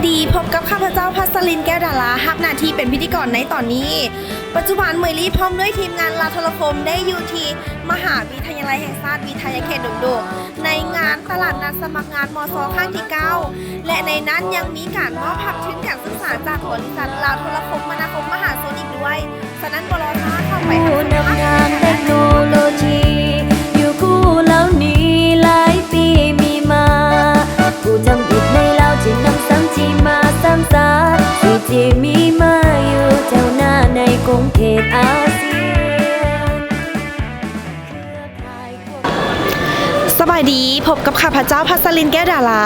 ດີ ພົບກັບຂ້າພະເຈົ້າ ພັດສະລິນ ແກ້ວດາລາ ຮັບໜ້າທີ່ເປັນພິທີກອນໃນຕອນນີ້. ປັດຈຸບັນ ເໝີຍລີ້ ພ້ອມດ້ວຍທີມງານລາວໂທລະຄົມ ໄດ້ຢູ່ທີ່ມະຫາວິທະຍາໄລແຫ່ງຊາດວິທະຍາເຂດດົງໂດກ ໃນງານຕະຫຼາດນັດສະໝັກງານ ມຊ ຄັ້ງທີເກົ້າ ແລະ ໃນນັ້ນຍັງມີການມອບຮັບທຶນການສຶກສາຈາກບໍລິສັດລາວໂທລະຄົມມະນາຄົມມະຫາຊົນອີກດ້ວຍ. ສະນັ້ນບໍ່ລໍຊ້າ ເຂົ້າໄປຮັບຊົມກັນ. ສະບາຍດີ ພົບກັບຂ້າພະເຈົ້າ ພັດສະລິນ ແກ້ວດາລາ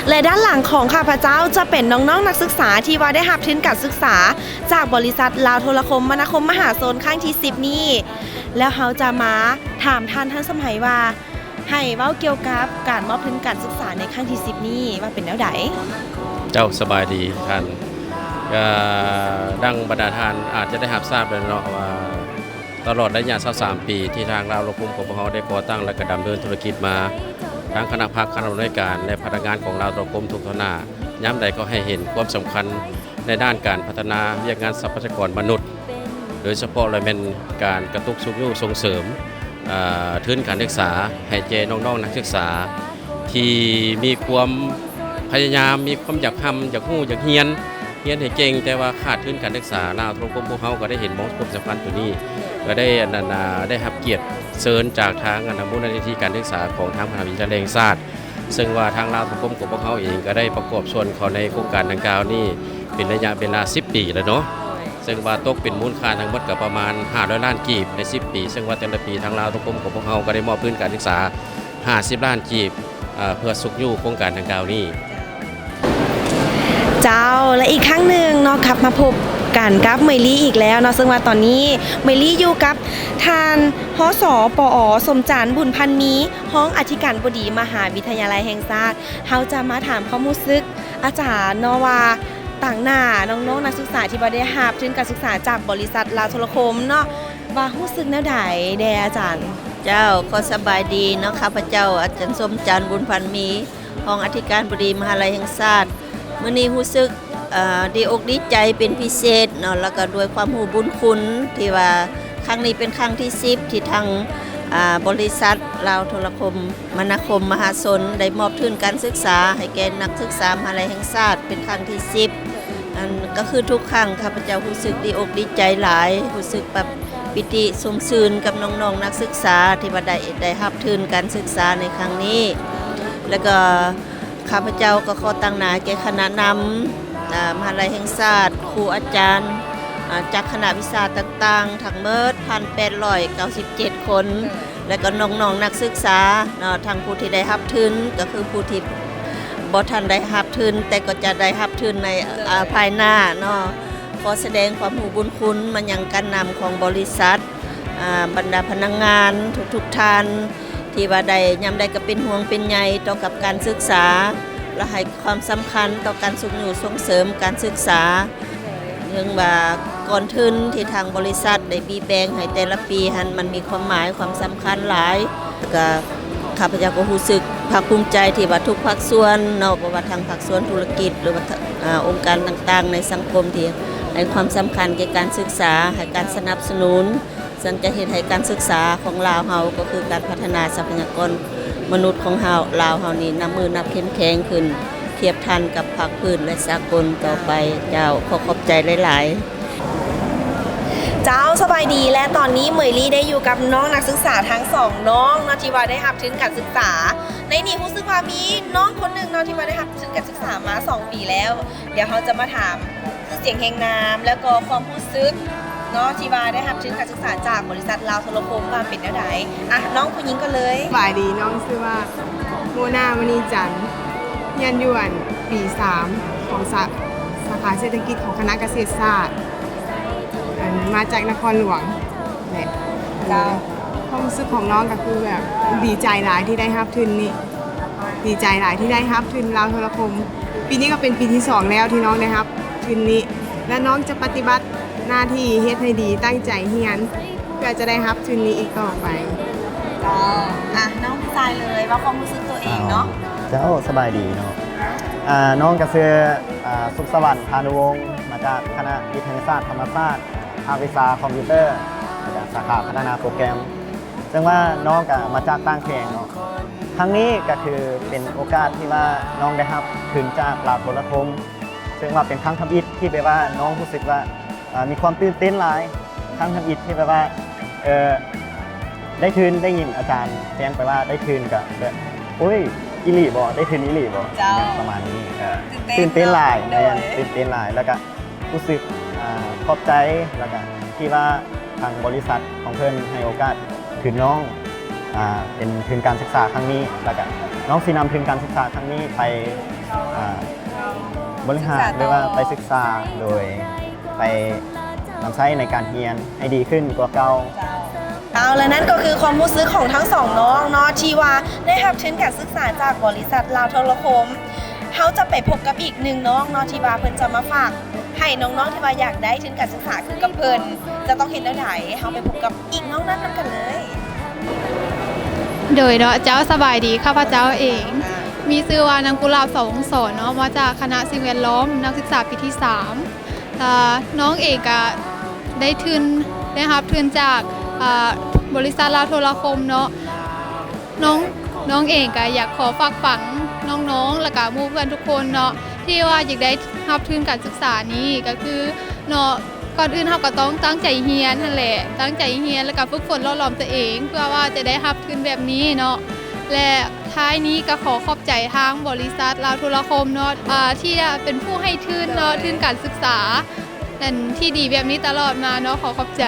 ແລະ ດ້ານຫຼັງຂອງຂ້າພະເຈົ້າຈະເປັນນ້ອງໆນັກສຶກສາທີ່ວ່າໄດ້ຮັບທຶນການສຶກສາຈາກບໍລິສັດລາວໂທລະຄົມມະນາຄົມມະຫາຊົນຄັ້ງທີສິບນີ້ ແລ້ວເຮົາຈະມາຖາມທ່ານທັນສະໄໝວ່າ ໃຫ້ເວົ້າກ່ຽວກັບການມອບທຶນການສຶກສາໃນຄັ້ງທີສິບນີ້ວ່າເປັນແນວໃດ? ເຈົ້າ ສະບາຍດີທ່ານ. ກໍດັ່ງບັນດາທ່ານອາດຈະໄດ້ຮັບຊາບແລ້ວເນາະວ່າ ຕະຫຼອດໄລຍະຊາວສາມປີ ທີ່ທາງລາວໂທລະຄົມຂອງພວກເຮົາໄດ້ກໍ່ຕັ້ງ ແລະ ກໍດຳເນີນທຸລະກິດມາ, ທັງຄະນະພັກ, ຄະນະອຳນວຍການ ແລະ ພະນັກງານຂອງລາວໂທລະຄົມທຸກທ່ານນະ ຍາມໃດກໍໃຫ້ເຫັນຄວາມສຳຄັນໃນດ້ານການພັດທະນາວຽກງານຊັບພະຍາກອນມະນຸດ ໂດຍສະເພາະລະແມ່ນການກະຕຸກຊຸກຍູ້ສົ່ງເສີມ ເອີ ທຶນການສຶກສາໃຫ້ແກ່ນ້ອງໆນັກສຶກສາ ທີ່ມີຄວາມພະຍາຍາມ, ມີຄວາມຢາກຮ່ຳ, ຢາກຮູ້, ຢາກຮຽນ, ຮຽນໃຫ້ເກັ່ງ, ແຕ່ວ່າຂາດທຶນການສຶກສາ. ລາວໂທລະຄົມພວກເຮົາກໍໄດ້ເຫັນມອງຄວາມສຳຄັນຕົວນີ້ ກໍໄດ້ ອັນນັ້ນ ອາ ໄດ້ຮັບກຽດເຊີນຈາກທາງ ອັນ ມູນນິທິການສຶກສາຂອງທາງມະຫາວິທະຍາໄລແຫ່ງຊາດ ເຊິ່ງວ່າທາງລາວໂທລະຄົມຂອງພວກເຮົາເອງກໍໄດ້ປະກອບສ່ວນເຂົ້າໃນໂຄງການດັ່ງກ່າວນີ້ເປັນໄລຍະເວລາສິບປີແລ້ວເນາະ, ເຊິ່ງວ່າຕົກເປັນມູນຄ່າທັງໝົດກໍປະມານຫ້າຮ້ອຍລ້ານກີບໃນສິບປີ, ເຊິ່ງວ່າແຕ່ລະປີທາງລາວໂທລະຄົມຂອງພວກເຮົາກໍໄດ້ມອບທຶນການສຶກສາຫ້າສິບລ້ານກີບ ເພື່ອຊຸກຍູ້ໂຄງການດັ່ງກ່າວນີ້. ເຈົ້າ ແລະ ອີກຄັ້ງໜຶ່ງເນາະ ກັບມາພົບກັນກັບເໝີຍລີ້ອີກແລ້ວເນາະ, ເຊິ່ງວ່າຕອນນີ້ເໝີຍລີ້ຢູ່ກັບທ່ານ ຮສ ປອ ສົມຈັນ ບຸນພັນມີ ຮອງອະທິການບໍດີມະຫາວິທະຍາໄລແຫ່ງຊາດ. ເຮົາຈະມາຖາມຄວາມຮູ້ສຶກອາຈານເນາະວ່າ ຕາງໜ້ານ້ອງໆນັກສຶກສາທີ່ວ່າໄດ້ຮັບທຶນການສຶກສາຈາກບໍລິສັດລາວໂທລະຄົມເນາະ ວ່າຮູ້ສຶກແນວໃດແດ່ອາຈານ? ເຈົ້າ ຂໍສະບາຍດີເນາະ, ຂ້າພະເຈົ້າອາຈານ ສົມຈັນ ບຸນພັນມີ ຮອງອະທິການບໍດີມະຫາໄລແຫ່ງຊາດ. ມື້ນີ້ຮູ້ສຶກ ເອີ ດີອົກດີໃຈເປັນພິເສດເນາະ ແລ້ວກໍດ້ວຍຄວາມຮູ້ບຸນຄຸນທີ່ວ່າຄັ້ງນີ້ເປັນຄັ້ງທີສິບ ທີ່ທາງ ອາ ບໍລິສັດລາວໂທລະຄົມມະນາຄົມມະຫາຊົນໄດ້ມອບທຶນການສຶກສາໃຫ້ແກ່ນັກສຶກສາມະຫາໄລແຫ່ງຊາດເປັນຄັ້ງທີສິບ. ອັນ ກໍຄືທຸກຄັ້ງ ຂ້າພະເຈົ້າຮູ້ສຶກດີອົກດີໃຈຫຼາຍ, ຮູ້ສຶກແບບປີຕິຊົມຊື່ນກັບນ້ອງໆນັກສຶກສາທີ່ວ່າໄດ້ ໄດ້ຮັບທຶນການສຶກສາໃນຄັ້ງນີ້ ແລ້ວກໍ ຂ້າພະເຈົ້າກໍຂໍຕາງໜ້າແກ່ຄະນະນຳ ອາ ມະຫາໄລແຫ່ງຊາດ, ຄູອາຈານ ອາ ຈາກຄະນະວິຊາຕ່າງໆ ທັງໝົດ ພັນແປດຮ້ອຍເກົ້າສິບເຈັດຄົນ ແລະ ກໍນ້ອງໆນັກສຶກສາເນາະ, ທັງຜູ້ທີ່ໄດ້ຮັບທຶນ ກໍຄືຜູ້ທີ່ບໍ່ທັນໄດ້ຮັບທຶນ ແຕ່ກໍຈະໄດ້ຮັບທຶນໃນ ອາ ພາຍໜ້າເນາະ. ຂໍສະແດງຄວາມຮູ້ບຸນຄຸນມາຍັງການນຳຂອງບໍລິສັດ, ອາ ບັນດາພະນັກງານທຸກໆທ່ານ ທີ່ວ່າໄດ້ ຍາມໃດກໍເປັນຫ່ວງເປັນໃຍຕໍ່ກັບການສຶກສາ ແລະ ໃຫ້ຄວາມສຳຄັນຕໍ່ການຊຸກຍູ້ສົ່ງເສີມການສຶກສາ. ເຖິງວ່າກ້ອນທຶນທີ່ທາງບໍລິສັດໄດ້ບີແບ່ງໃຫ້ແຕ່ລະປີຫັ້ນ ມັນມີຄວາມໝາຍຄວາມສຳຄັນຫຼາຍ. ແລ້ວກໍຂ້າພະເຈົ້າກໍຮູ້ສຶກພາກພູມໃຈທີ່ວ່າທຸກພາກສ່ວນເນາະ, ບໍ່ວ່າທາງພາກສ່ວນທຸລະກິດ ຫຼືວ່າ ອາ ອົງການຕ່າງໆໃນສັງຄົມທີ່ໃຫ້ຄວາມສຳຄັນແກ່ການສຶກສາ, ໃຫ້ການສະໜັບສະໜູນ. ຊັ້ນຈະເຮັດໃຫ້ການສຶກສາຂອງລາວເຮົາ ກໍຄືການພັດທະນາຊັບພະຍາກອນມະນຸດຂອງເຮົາ ລາວເຮົານີ້ນັບມື້ນັບເຂັ້ມແຂງຂຶ້ນ ທຽບທັນກັບພາກພື້ນ ແລະ ສາກົນຕໍ່ໄປ. ເຈົ້າ ຂໍຂອບໃຈຫຼາຍໆ. ເຈົ້າ ສະບາຍດີ ແລະ ຕອນນີ້ເໝີຍລີ້ໄດ້ຢູ່ກັບນ້ອງນັກສຶກສາທັງສອງນ້ອງເນາະ ທີ່ວ່າໄດ້ຮັບທຶນການສຶກສາ. ໃນນີ້ຮູ້ສຶກວ່າມີນ້ອງຄົນໜຶ່ງເນາະ ທີ່ວ່າໄດ້ຮັບທຶນການສຶກສາມາສອງປີແລ້ວ. ດຽວເຮົາຈະມາຖາມຊື່ສຽງຮຽງນາມ ແລ້ວກໍຄວາມຮູ້ສຶກເນາະ ທີ່ວ່າໄດ້ຮັບທຶນການສຶກສາຈາກບໍລິສັດລາວໂທລະຄົມວ່າເປັນແນວໃດ. ອ່ະ ນ້ອງຜູ້ຍິງກ່ອນເລີຍ. ສະບາຍດີ, ນ້ອງຊື່ວ່າ ໂມນາ ມະນີຈັນ, ຮຽນຢູ່ ອັນ ປີສາມ ຂອງສາ ສາຂາເສດຖະກິດຂອງຄະນະກະເສດສາດ, ອັນ ມາຈາກນະຄອນຫຼວງ. ແລະ ເຈົ້າ ຄວາມຮູ້ສຶກຂອງນ້ອງກໍຄືແບບດີໃຈຫຼາຍທີ່ໄດ້ຮັບທຶນນີ້, ດີໃຈຫຼາຍທີ່ໄດ້ຮັບທຶນລາວໂທລະຄົມ. ປີນີ້ກໍເປັນປີທີສອງແລ້ວທີ່ນ້ອງໄດ້ຮັບທຶນນີ້ ແລະ ນ້ອງຈະປະຕິບັດໜ້າທີ່ເຮັດໃຫ້ດີ, ຕັ້ງໃຈຮຽນ ເພື່ອຈະໄດ້ຮັບທຶນນີ້ອີກຕໍ່ໄປ. ເຈົ້າ ອ່ະ ນ້ອງຜູ້ຊາຍເລີຍ ເວົ້າຄວາມຮູ້ສຶກຕົວເອງເນາະ. ເຈົ້າ ສະບາຍດີເນາະ. ອ່າ ນ້ອງກໍຊື່ ອ່ ອ່າ ສຸກສະຫວັນ ພານຸວົງ ມາຈາກຄະນະວິທະຍາສາດທຳມະຊາດ ພາກວິຊາຄອມພິວເຕີ ແລະ ສາຂາພັດທະນາໂປຣແກຣມ ເຊິ່ງວ່ານ້ອງກະມາຈາກຕ່າງແຂວງເນາະ. ຄັ້ງນີ້ກະຄືເປັນໂອກາດທີ່ວ່ານ້ອງໄດ້ຮັບທຶນຈາກລາວໂທລະຄົມ ເຊິ່ງວ່າເປັນຄັ້ງທຳອິດທີ່ແບບວ່ານ້ອງຮູ້ສຶກວ່າ ອ່າ ມີຄວາມຕື່ນເຕັ້ນຫຼາຍ ຄັ້ງທຳອິດທີ່ແບບວ່າ ເອີ ໄດ້ທຶນ ໄດ້ຍິນອາຈານແຈ້ງໄປວ່າໄດ້ທຶນ ກະແບບ ໂອ້ຍ ອີ່ຫຼີບໍ່? ໄດ້ທຶນອີ່ຫຼີບໍ່? ເຈົ້າ ປະມານນີ້ ເອີ ຕື່ນເຕັ້ນ ຕື່ນເຕັ້ນຫຼາຍ ໂດຍ ແມ່ນ ຕື່ນເຕັ້ນຫຼາຍ ແລ້ວກະຮູ້ສຶກ ອ່າ ຂອບໃຈ ແລ້ວກະທີ່ວ່າທາງບໍລິສັດຂອງເພິ່ນໃຫ້ໂອກາດທຶນນ້ອງ ອ່າ ເປັນທຶນການສຶກສາຄັ້ງນີ້ ແລ້ວກະນ້ອງຊິນຳທຶນການສຶກສາຄັ້ງນີ້ໄປ ອ່າ ບໍລິຫານ ຫຼືວ່າໄປສຶກສາ ໂດຍໄປນຳໃຊ້ໃນການຮຽນໃຫ້ດີຂຶ້ນກວ່າເກົ່າ. ເຈົ້າ ເອົາ ແລະ ນັ້ນກໍຄືຄວາມຮູ້ສຶກຂອງທັງສອງນ້ອງເນາະ ທີ່ວ່າໄດ້ຮັບທຶນການສຶກສາຈາກບໍລິສັດລາວໂທລະຄົມ. ເຮົາຈະໄປພົບກັບອີກໜຶ່ງນ້ອງເນາະ ທີ່ວ່າເພິ່ນຈະມາຝາກໃຫ້ນ້ອງໆ ທີ່ວ່າຢາກໄດ້ທຶນການສຶກສາຄືກັບເພິ່ນ ຈະຕ້ອງເຮັດແນວໃດ. ເຮົາໄປພົບກັບອີກນ້ອງນັ້ນນຳກັນເລີຍ. ໂດຍເນາະ ເຈົ້າ ສະບາຍດີ ຂ້າພະເຈົ້າເອງ ມີຊື່ວ່ານາງກຸຫຼາບ ສອງວົງສອນເນາະ ມາຈາກຄະນະສິ່ງແວດລ້ອມ ນັກສຶກສາປີທີສາມ. ອ່າ ນ້ອງເອງກະໄດ້ທຶນ ໄດ້ຮັບທຶນຈາກ ອ່າ ບໍລິສັດລາວໂທລະຄົມເນາະ. ນ້ອງ ນ້ອງເອງກະຢາກຂໍຝາກຝັງນ້ອງໆ ແລ້ວກະໝູ່ເພື່ອນທຸກຄົນເນາະ ທີ່ວ່າຢາກໄດ້ຮັບທຶນການສຶກສານີ້ ກະຄືເນາະ ກ່ອນອື່ນເຮົາກະຕ້ອງຕັ້ງໃຈຮຽນຫັ້ນແຫຼະ ຕັ້ງໃຈຮຽນ ແລ້ວກະຝຶກຝົນຫຼໍ່ຫຼອມຕົວເອງ ເພື່ອວ່າຈະໄດ້ຮັບທຶນແບບນີ້ເນາະ. ແລະ ທ້າຍນີ້ກະຂໍຂອບໃຈທາງບໍລິສັດລາວໂທລະຄົມເນາະ ອ່າ ທີ່ເປັນຜູ້ໃຫ້ທຶນເນາະ ທຶນການສຶກສາ ອັນທີ່ດີແບບນີ້ຕະຫຼອດມາເນາະ. ຂໍຂອບໃຈ.